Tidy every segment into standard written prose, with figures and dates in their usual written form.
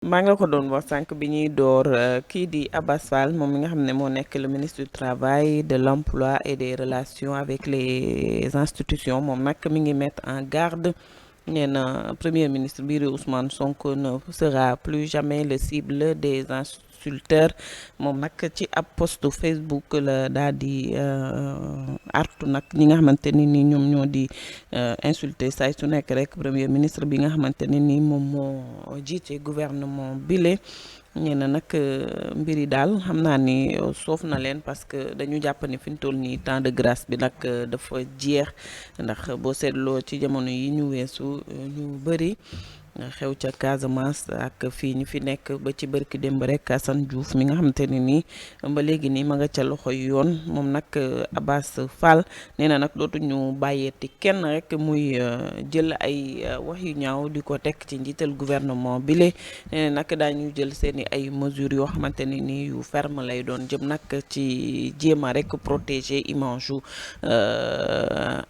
maa ngi la ko doon wax sànq bi ñuy door kii di Abass Fall moom mi nga xam ne moo nekk le ministre du travail de l'emploi et des relations avec les institutions moom nag mi ngi mettre en garde nee na premier ministre bii di Ousmane Sonko ne sera plus jamais le cible des insulteurs moom nag ci ab post Facebook la daal di artu nag ñi nga xamante ni ñoom ñoo di insulter say su nekk rek premier ministre bi nga xamante ne ni moom moo jiite gouvernement bile. ñee na nag mbir yi daal xam naa ni soof na leen parce que dañu jàpp ni fi ñu toll nii temps de grâce bi nag dafa jeex ndax boo seetloo ci jamono yi ñu weesu ñu bëri xew ca Casamance ak fii ñu fi nekk ba ci bërki démb rek Assane Diouf mi nga xamante ne nii ba léegi nii ma nga ca loxo yoon moom nag Abass Fall nee na nag dootuñu bàyyeeti kenn rek muy jël ay wax yu ñaaw di ko teg ci njiital gouvernement bi le nee na nag daañu jël seeni ay mesures yoo xamante ne nii yu ferme lay doon jëm nag ci jéema rek protéger image yu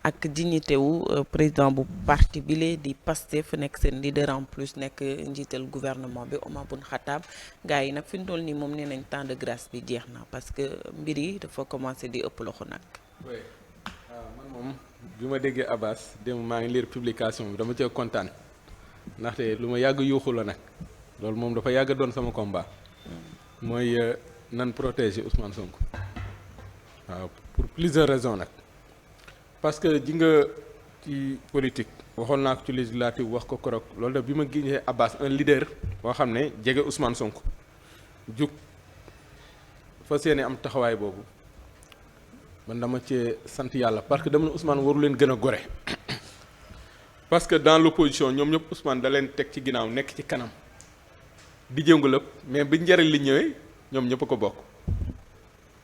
ak dignité wu président bu parti bi le di Pastef nekk seen leader en plus nekk njiital gouvernement bi Oumar Boun Khattab gars yi nag fi mu toll nii moom nee nañ temps de grâce bi jeex na parce que mbir yi dafa commencé di ëpp loxo nag. oui waaw man moom bi ma déggee Abass démb maa ngi lire publication bi dama cee kontaan ndaxte lu ma yàgg yuuxu la nag loolu moom dafa yàgg doon sama combat mooy nan protéger Ousmane Sonko waaw pour plusieurs raisons nag parce que ji nga ci politique. waxoon naa ko ci législative wax ko korok loolu da bi ma gisee Abass un leader boo xam ne jege Ousmane Sonko jug fas yéene am taxawaay boobu man dama cee sant yàlla parce que dama ne Ousmane waru leen gën a gore parce que dans l'opposition ñoom ñëpp Ousmane da leen teg ci ginnaaw nekk ci kanam di jëngu lépp mais bi njariñ li ñëwee ñoom ñëpp a ko bokk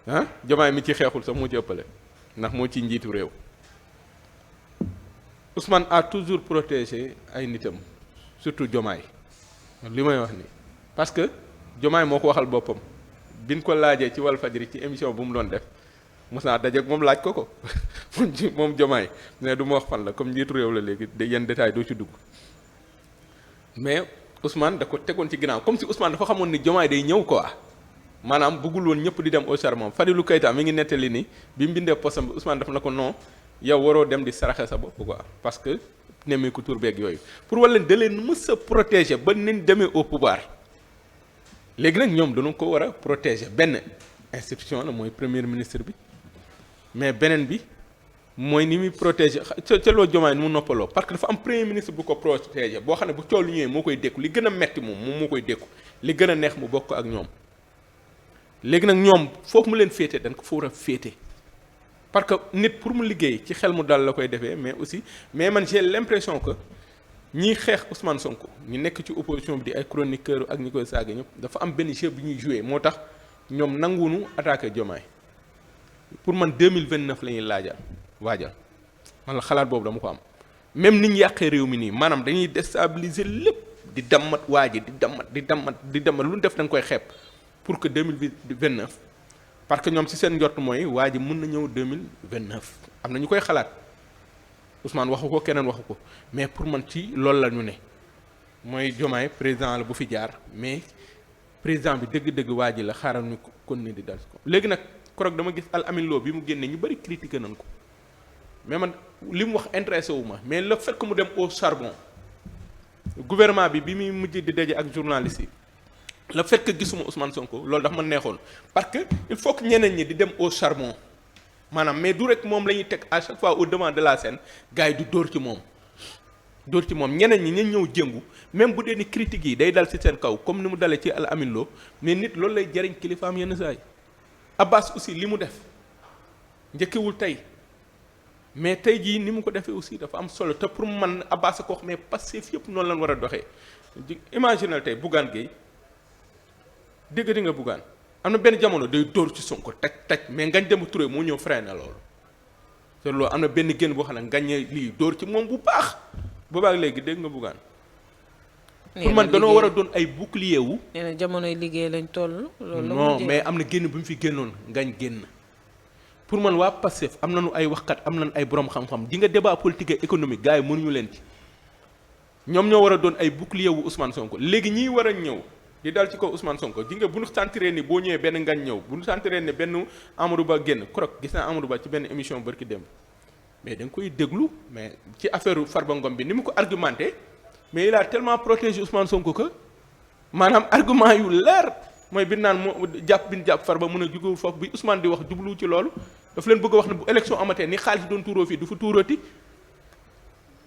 ah Diomaye mi ci xeexul sax moo ci ëppale ndax moo ci njiitu réew Ousmane a toujours protégé ay nitam surtout Diomaye li may wax ni parce que Diomaye moo ko waxal boppam biñ ko laajee ci Walfadjri ci émission bu mu doon def mos naa dajeek moom laaj ko moom Diomaye mais du ma wax fan la comme njiitu réew la léegi de yenn détails doo ci dugg mais Ousmane da ko tegoon ci ginnaaw comme si Ousmane dafa xamoon ni Diomaye day ñëw quoi maanaam bëggul woon ñëpp di dem au charbon Fadilou Keita mi ngi nettali ni bi mu bindee posam bi Ousmane daf na ko non. yow waroo dem di saraxe sa bopp quoi parce que nemmeeku tur beeg yooyu pour wala da leen mës a protéger ba nañ demee au pouvoir léegi nag ñoom dañu ko war a protéger benn institution la mooy premier ministre bi mais beneen bi mooy ni muy protéger ca loo Diomaye ni mu noppaloo parce que dafa am premier ministre bu ko protéger boo xam ne bu coow lu ñëwee moo koy dékku li gën a metti moom moo koy dékku li gën a neex mu bokk ak ñoom léegi nag ñoom foofu mu leen féete dañ ko fa war a féete. parce que nit pour mu liggéey ci xel mu dal la koy defee mais man j'ai l'impression que ñiy xeex Ousmane Sonko ñu nekk ci opposition bi di ay chroniqueur ak ñi koy saaga ñëpp dafa am benn jeu bi ñuy jouer moo tax ñoom nanguwunu attaquer Diomaye pour man 2029 la ñuy waajal man la xalaat boobu dama ko am même ni ñu yàqee réew mi nii maanaam dañuy déstabiliser lépp di dammat waa ji di dammat lu ñu def da nga koy xeeb pour que 2029 parce que ñoom ci seen njort mooy waa ji mën na ñëw 2029 am na ñu koy xalaat Ousmane waxu ko keneen waxu ko mais pour man ci loolu la ñu ne mooy Diomaye président la bu fi jaar mais président bi dëgg-dëgg waa ji la xaaral ñu kon ne di dal ko léegi nag korog dama gis Al Amin Lo bi mu génnee ñu bëri critiqué nañ ko mais man li mu wax intéressé wu ma mais le fait que mu dem au charbon gouvernement bi muy mujj di daje ak journaliste yi le fait que gisuma Ousmane Sonko loolu dafa ma neexoon parce que il faut que ñeneen ñi di dem au charbon maanaam mais du rek moom la ñuy teg à chaque fois au devant de la scène gars yi du dóor ci moom ñeneen ñi ñu ñëw jëngu même bu dee ni critiques yi day dal ci seen kaw comme ni mu dalee ci Al Amin Lo mais nit loolu lay jariñ kilifaam yenn saa yi Abass aussi li mu def njëkkewul tey mais tey jii ni mu ko defee aussi dafa am solo te pour man Abass ko wax mais Pastef yëpp noonu lañ war a doxee imaginal tey Bougane Gueye dégg nga Bougane am na benn jamono day dóor ci Sonko taj mais Ngagne Demba Touré moo ñëw freiné loolu te loolu am na benn génn boo xam ne Ngagne lii dóor ci moom bu baax boobaak léegi dégg nga Bougane pour man danoo war a doon ay bouclier wu. nee na jamonoy liggéey lañ toll. loolu non mais am na génn bu mu fi génnoon Ngagne génn pour man waa Pastef am nañu ay waxkat am nañu ay borom xam-xam di nga débat politique et économique gars yi mënuñu leen ci ñoom ñoo war a doon ay bouclier wu Ousmane Sonko léegi ñiy war a ñëw. di dal ci kaw Ousmane Sonko ji nga bu ñu sentiree ni boo ñëwee benn ngañ ñëw bu ñu sentiree ne benn Amadou Ba génn krok gis naa Amadou Ba ci benn émission barki démb mais da nga koy déglu mais ci affaire Farba Ngom bi ni mu ko argumenté mais il a tellement protégé Ousmane Sonko que maanaam argument yu leer mooy bi naan moo jàpp bi ñu jàpp Farba mun a jugul foofu bi Ousmane di wax jublu ci loolu daf leen bëgg a wax ne bu élection amatee ni xaalis doon tuuroo fii du fa tuurooti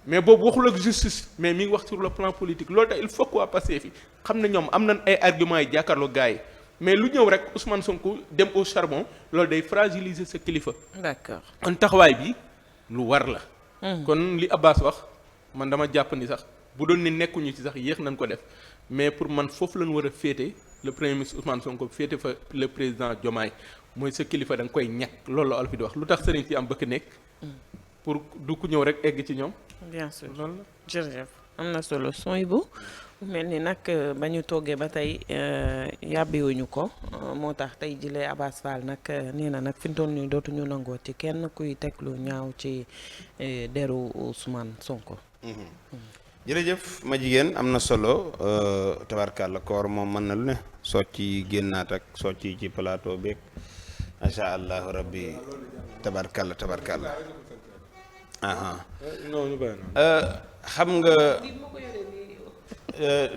mais boobu waxul ak justice mais mi ngi wax sur le plan politique loolu tax il faut que waa Pastef fi xam ne ñoom am nañ ay arguments yi jàkkaarloo gars yi mais lu ñëw rek Ousmane Sonko dem au charbon loolu day fragiliser sa kilifa. d'accord kon taxawaay bi lu war la. kon li Abbas wax man dama jàpp ni sax bu doon ni nekkuñu ci sax yéex nañ ko def mais pour man foofu lañ war a féete le premier ministre Ousmane Sonko féete fa le président Diomaye mooy sa kilifa da nga koy ñàkk loolu la olof di wax lu tax sëriñ si am bëgg nekk. pour du ku ñëw rek egg ci ñoom. bien sûr loolu la. jërëjëf am na solo sooy bu mel ni nag ba ñu toogee ba tey yàbbiwuñu ko moo tax tey jilee Abass Fall nag nee na nag fi mu toll nii dootuñu nangoo ci kenn kuy teg lu ñaaw ci deru Ousmane Sonko. jërëjëf ma jigéen am na solo tabarkàlla koor moom mën na lu ne soo ci génnaat ak soo ci plateau beeg macha allahu rabbi tabarkàlla. xam nga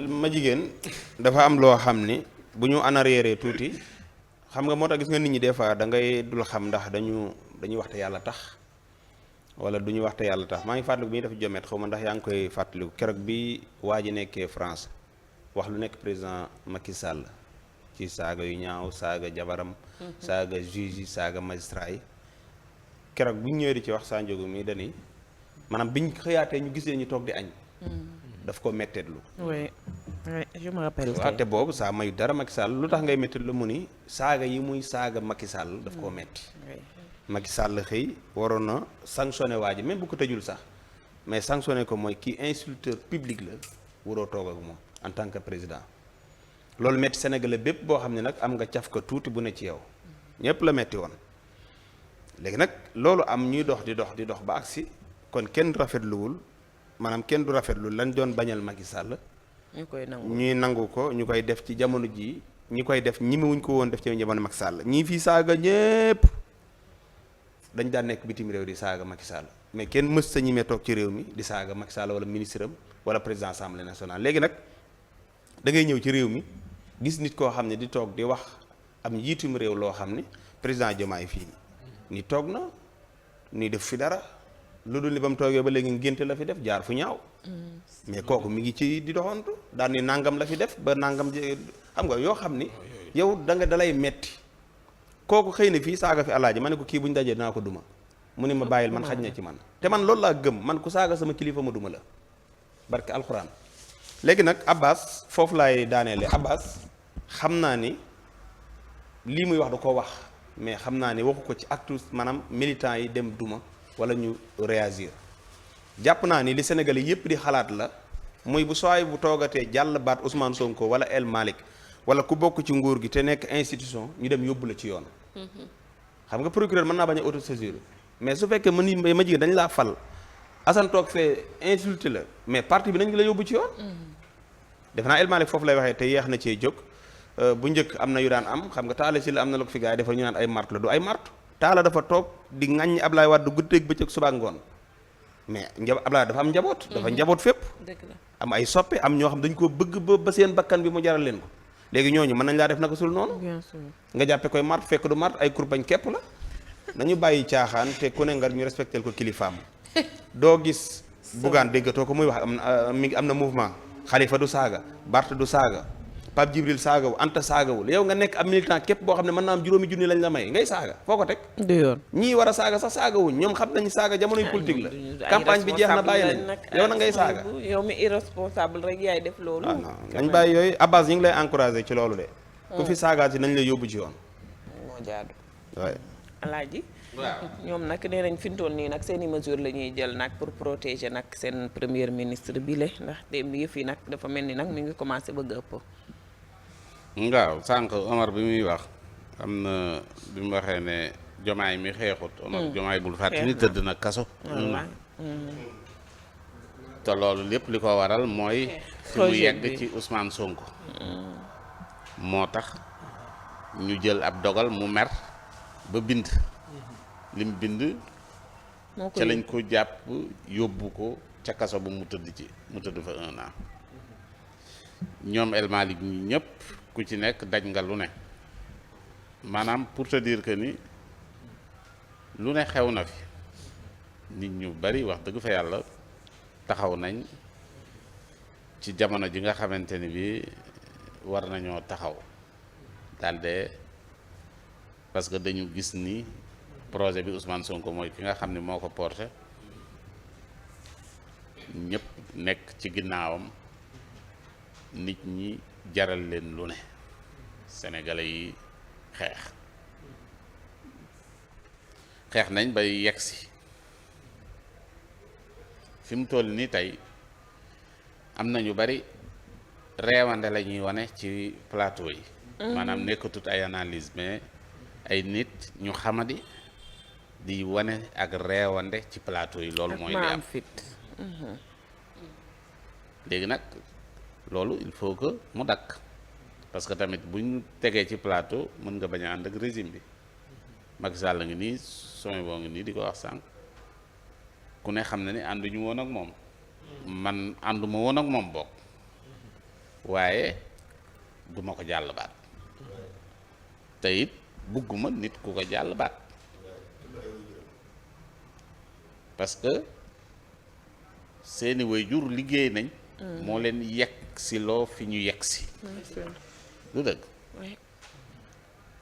ma jigéen dafa am loo xam ni bu ñu en arrière tuuti xam nga moo tax gis nga nit ñi des fois da ngay dul xam ndax dañuy waxte yàlla tax wala du ñu waxte yàlla tax maa ngi fàttaliku bi ñuy def jomet xaw ma ndax yaa ngi koy fàttaliku keroog bi waa ji nekkee France wax lu nekk président Macky Sall ci saaga yu ñaaw saaga jabaram saaga juge yi saaga magistrat yi keroog bu ñu ñëwee di ci wax saa njógu mi dani maanaam biñ xëyaatee ñu gisee ñu toog di añ daf ko metteetlu. oui je me rappelle. waaw te boobu saa mayu dara Macky Sall lu tax ngay metteetlu mu ni saaga yi muy saaga Macky Sall daf koo metti Macky Sall xëy waroon na sanctionné waa ji même bu ko tëjul sax mais sanctionné ko mooy kii insulteur public la waroo toog ak moom en tant que président loolu metti Sénégalais bépp boo xam ne nag am nga caf ko tuuti bu ne ci yow ñëpp la metti woon léegi nag loolu am ñuy dox di dox ba agsi kon kenn rafetluwul maanaam kenn du rafetlu lañ doon bañal Macky Sall ñuy nangu ko ñu koy def ci jamono ji ñi koy def ñimiwuñ ko woon def ci jamono Macky Sall ñii fii saaga ñépp dañ daan nekk bitim réew di saaga Macky Sall mais kenn mës sa ñimee toog ci réew mi di saaga Macky Sall wala ministre am wala président assemblée nationale léegi nag da ngay ñëw ci réew mi gis nit koo xam ne di toog di wax am njiitum réew loo xam ne président Diomaye fii ni toog na ni def fi dara lu dul ni ba mu toogee ba léegi ngénte la fi def jaar fu ñaaw mais kooku mi ngi ci di doxantu daan ni nangam la fi def ba nangam xam nga yoo xam ni yow da nga dalay metti kooku xëy na fii saaga fi alaaji ma ne ko kii bu ñu dajee dinaa ko duma mu ni ma bàyyil man xaj na ci man te man loolu laa gëm man ku saaga sama kilifa ma duma la barke alxuraan léegi nag Abbas foofu laay daaneele Abbas xam naa ni lii muy wax da ko wax mais xam naa ni waxu ko ci acte maanaam militant yi dem duma wala ñu réagir jàpp naa ni li Sénégalais yépp di xalaat la muy bu sooy bu toogatee jàll baat Ousmane Sonko wala El Malick wala ku bokk ci nguur gi te nekk institution ñu dem yóbbu la ci yoon xam nga procureur mën naa bañ a autosaisir mais su fekkee ma jigéen dañ laa fal Assane toog fee insulté la mais parti bi nañ la yóbbu ci yoon def naa El Malick foofu lay waxee te yeex na cee jóg bu njëkk am na yu daan am xam nga taala si la am na la ko fi gars yi defal ñu naan ay martu la du ay martu taala dafa toog di ŋàññi Ablaye Wade guddeeg bëccëg suba ak ngoon mais Ablaye dafa am njaboot dafa njaboot fépp am ay soppe am ñoo xam dañ koo bëgg ba seen bakkan bi mu jaral leen ko léegi ñooñu mën nañ laa def naka sul noonu nga jàppe koy mart fekk du mart ay kurbañ képp la nañu bàyyi caaxaan te ku ne nga ñu respecté ko kilifaam doo gis Bougane déggatoo ko muy wax am na mouvement Khalifa du saaga Bart du saaga Pape Djibril saagawul Anta saagawul yow nga nekk ab militant képp boo xam ne mën naa am juróomi junni lañ la may ngay saaga foo ko teg du yoon ñii war a saaga sax saagawuñ ñoom xam nañu saaga jamonoy politique la campagne bi jeex na bàyyi nañ yow na ngay saaga yow mi irresponsable rek yaay def loolu nañ bàyyi yooyu Abbas yi ngi lay encouragé ci loolu de ku fi saagaat si nañ lay yóbbu ci yoon moo jaadu waaye alaaji ñoom nag nee nañ fi mu toll nii nag seen i mesure la ñuy jël nag pour protéger nag seen premier ministre bi le ndax démb yëf yi nag dafa mel ni nag mi ngi commencé bëgg ëpp waaw sànq Omar bi muy wax am na bi mu waxee ne jomaay mi xeexut Omar jomaay bul fàtte ni tëdd na kaso te loolu lépp li ko waral mooy fi mu yegg ci Ousmane Sonko moo tax ñu jël ab dogal mu mer ba bind lim bind ca lañ ko jàpp yóbbu ko ca kaso ba mu tëdd fa 1 an ñoom El Malick ñi ñëpp ku ci nekk daj nga lu ne maanaam pour te dire que ni lu ne xew na fi nit ñu bari wax dëgg fa yàlla taxaw nañ ci jamono ji nga xamante ni bi war nañoo taxaw dalde parce que dañu gis ni projet bi Ousmane Sonko mooy ki nga xam ne moo ko porté ñëpp nekk ci ginnaawam nit ñi jaral leen lu ne sénégalais yi xeex nañ bay yegsi fi mu toll nii tey am na ñu bari reewande la ñuy wane ci plateau yi maanaam nekkatut ay analyse mais ay nit ñu xamadi di wane ak reewande ci plateau yi loolu mooy li am léegi nag loolu il faut que mu dakk parce que tamit bu ñu tegee ci plateau mën nga bañ a ànd ak régime bi Macky Sall la ngi nii sooy boo ngi nii di ko wax sànq ku ne xam na ni ànduñu woon ak moom man ànduma woon ak moom bokk waaye duma ko jàll baat te it bugguma nit ku ko jàll baat parce que seeni waajur liggéey nañ moo leen yegg si loo fi ñu yegg si lu dëgg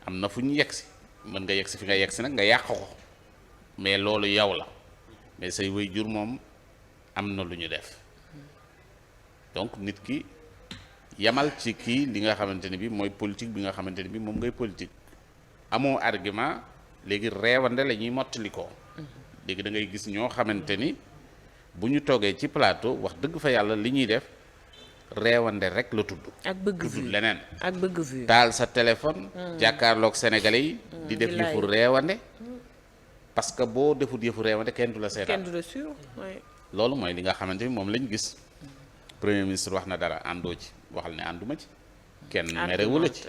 am na fu ñu yegg si mën nga yegg si fi nga yegg si nag nga yàq ko mais loolu yow la mais say waajur moom am na lu ñu def donc nit ki yamal ci kii li nga xamante ni bi mooy politique bi nga xamante ni bi moom ngay politique amoo argument léegi reewande la ñuy mottali ko léegi da ngay gis ñoo xamante ni bu ñu toogee ci plateau wax dëgg fa yàlla li ñuy def reewande rek la tudd ak bëgg tudd leneen ak bëgg vue taal sa téléphone jàkkaarloog sénégalais yi di def yëfu reewande parce que boo defut yëfu reewande kenn du la seetaan kenn du la suivre loolu mooy li nga xamante ni moom lañ gis premier ministre wax na dara àndoo ci waxal ne ànduma ci kenn merewu la ci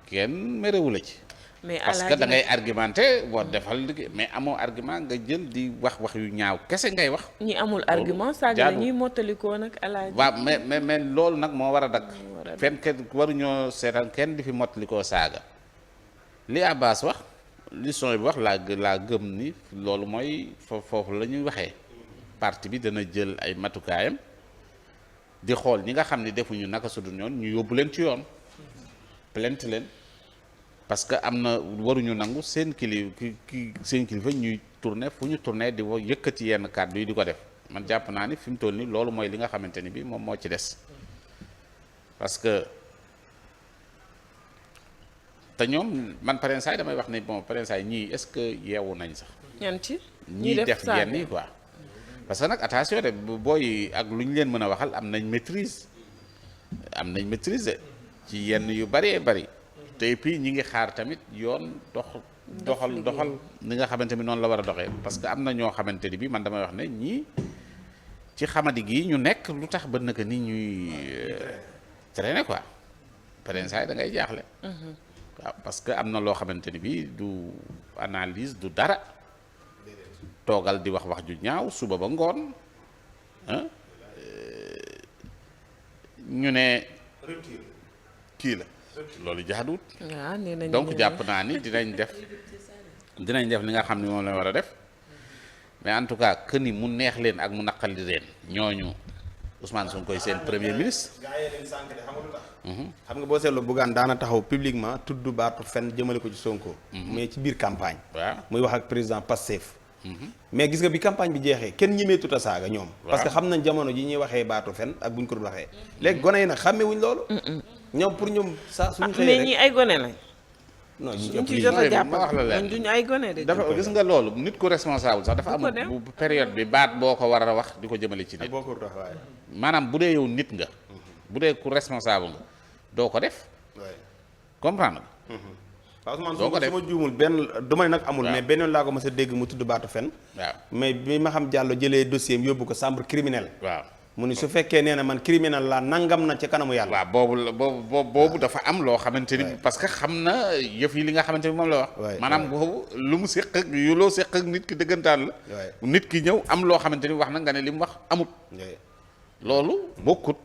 kenn merewu la ci mais parce que da ngay argumenté boo defal liggéey mais amoo argument nga jël di wax yu ñaaw kese ngay wax ñi amul argument saaga la ñuy mottalikoo nag alaaji waaw mais loolu nag moo war a dakk fenn kenn waruñoo seetaan kenn di fi mottalikoo saaga li Abbas wax li son bi wax laa gëm ni loolu mooy foofu la ñuy waxee parti bi dana jël ay matukaayam di xool ñi nga xam ne defuñu naka su dul ñoon ñu yóbbu leen ci yoon plainte leen parce que am na waruñu nangu seen kilifa ñuy tourné fu ñu tourné di yëkkati yenn kàddu yi di ko def man jàpp naa ni fi mu toll ni loolu mooy li nga xamante ni bi moom moo ci des parce que te ñoom man pareen saay damay wax ni bon pareen saay ñii est-ce que yeewu nañ sax ñan ci ñii def yenn yi quoi parce que nag attention de booy ak lu ñu leen mën a waxal am nañ maîtrise de ci yenn yu bëree bëri te puis ñi ngi xaar tamit yoon doxal ni nga xamante ni noonu la war a doxee parce que am na ñoo xamante ni bi man damay wax ne ñii ci xamadi gi ñu nekk lu tax ba naka ni ñuy traîner quoi pareen saay da ngay jaaxle waaw parce que am na loo xamante ni bi du analyse du dara toogal di wax ju ñaaw suba ba ngoon ñu ne kii la loolu jaaduwut donc jàpp naa ni dinañ def li nga xam ne moom la war a def mais en tout cas que ni mu neex leen ak mu naqali leen ñooñu Ousmane Sonko koy seen premier ministre. xam nga boo seetloo Bougane daana taxaw publiquement tudd baatu fen jëmale ko ci Sonko. mais ci biir campagne. waaw muy wax ak président Pastef. mais gis nga bi campagne bi jeexee kenn ñemeetut a saaga ñoom. parce que xam nañ jamono ji ñuy waxee baatu fen ak buñ ko dul waxee. léegi gone yi nag xàmmewuñ loolu. ñoom pour ñoom saa suñu xëyee rek mais ñi ay gone lañ. non ñu ci jot a jàpp duñu ay gone de. dafa gis nga loolu nit ku responsable sax dafa am bu période bi baat boo ko war a wax di ko jëmale ci nit. boo ko tax waaye. maanaam bu dee yow nit nga. bu dee ku responsable nga doo ko def. comprendre nga. doo ko def su ma juumul benn dama ne nag amul. mais benn laa ko mës a dégg mu tudd baatu fen. waaw mais bi ma xam Diallo jëlee dossier am yóbbu ko chambre criminelle. waaw mu ni su fekkee nee na man criminel laa nangam na ci kanamu yàlla. waaw boobu dafa am loo xamante ni parce que xam na yëf yi li nga xamante ni moom la wax. maanaam boobu lu mu séq ak yu loo séq ak nit ki dëggantaan la. nit ki ñëw am loo xamante ni wax na nga ne li mu wax amut. loolu bokkut.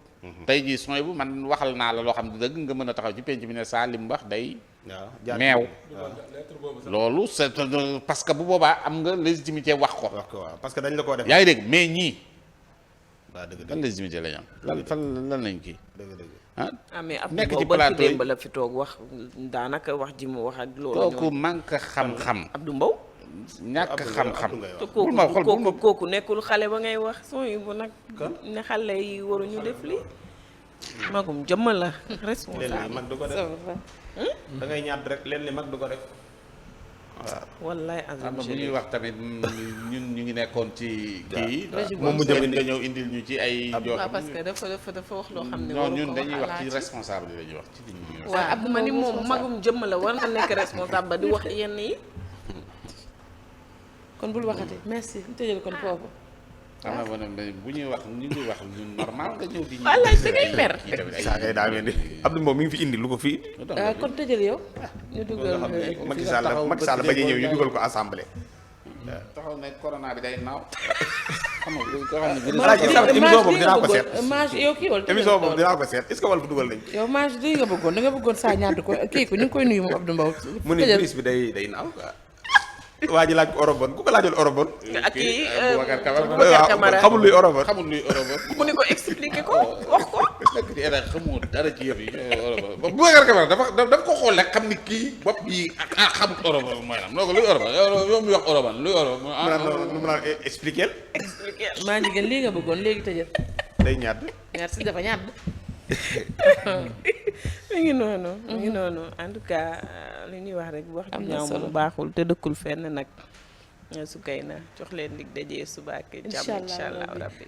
tey jii sooy bu man waxal naa la loo xam ne dëgg nga mën a taxaw ci penc bi ne saa li mu wax day. meew. loolu c'est parce que bu boobaa am nga légitimité wax ko. parce que dañ la koo def. yaa ngi dégg mais ñii. waaw dëgg lan légitimité lañ am. lan lañ kii. mais ab nekk ci boobu ba plateau yi démb la fi toog wax daanaka wax ji mu wax ak loolu. kooku manque xam-xam. Abdou Mbow. ñàkk xam-xam. te kooku nekkul xale ba ngay wax sooy bu nag. ne xale yi waruñu def lii. magum jëmm la responsable. mag du ko def da ngay ñaat rek leen li mag du ko def. waaw wallaay am na bu ñuy wax tamit ñun ñu ngi nekkoon ci kii. moom mu jëm nga ñëw indil ñu ci ay. joo xam parce que dafa wax loo xam ne. non ñun dañuy wax ci responsable yi dañuy wax ci li ñuy wax. waaw Abdou ma ni moom magum jëmm la war na nekk responsable ba di wax yenn yi. kon bul waxati merci ñu tëjal kon foofu. xam nga bu ñuy wax ñu ngi wax ñun normal nga ñëw di. voilà da ngay mer. saa kay daa mel ni Abdou Mbow mi ngi fi indi lu ko fii. kon tëjal yow. ñu dugal Macky Sall bañ a ñëw ñu dugal ko assemblée. taxaw ne corona bi day naaw. xam nga ko xam ne. émission boobu dinaa ko seet. Mange yow kii wala émission boobu dinaa ko seet est-ce que Walf dugal nañ. yow Mange di nga bëggoon da nga bëggoon saa ñaatu ko kii ko ñu ngi koy nuyu moom Abdou Mbow. mu ni prise bi day naaw quoi. waa ji laaj ko orobon ku ko laajoon orobon. ak kii Boubacar Camara xamul luy orobon. xamul luy orobon. mu ni ko expliqué ko wax ko. nekk ci état xamoo dara ci yëf yi orobon Boubacar Camara dafa ko xool rek xam ni kii bopp yi xamut orobon mooy lan noo ko luy orobon yow mi wax orobon luy orobon. mu naan expliqué. maa jigéen lii nga bëggoon léegi tëjal. day ñadd. merci dafa ñadd. mi ngi noonu en tout cas li ñuy wax rek wax ju ñaaw moom baaxul te dëkkul fenn nag su kay na jox leen dig dajee suba ak jàmm incha allah rabbi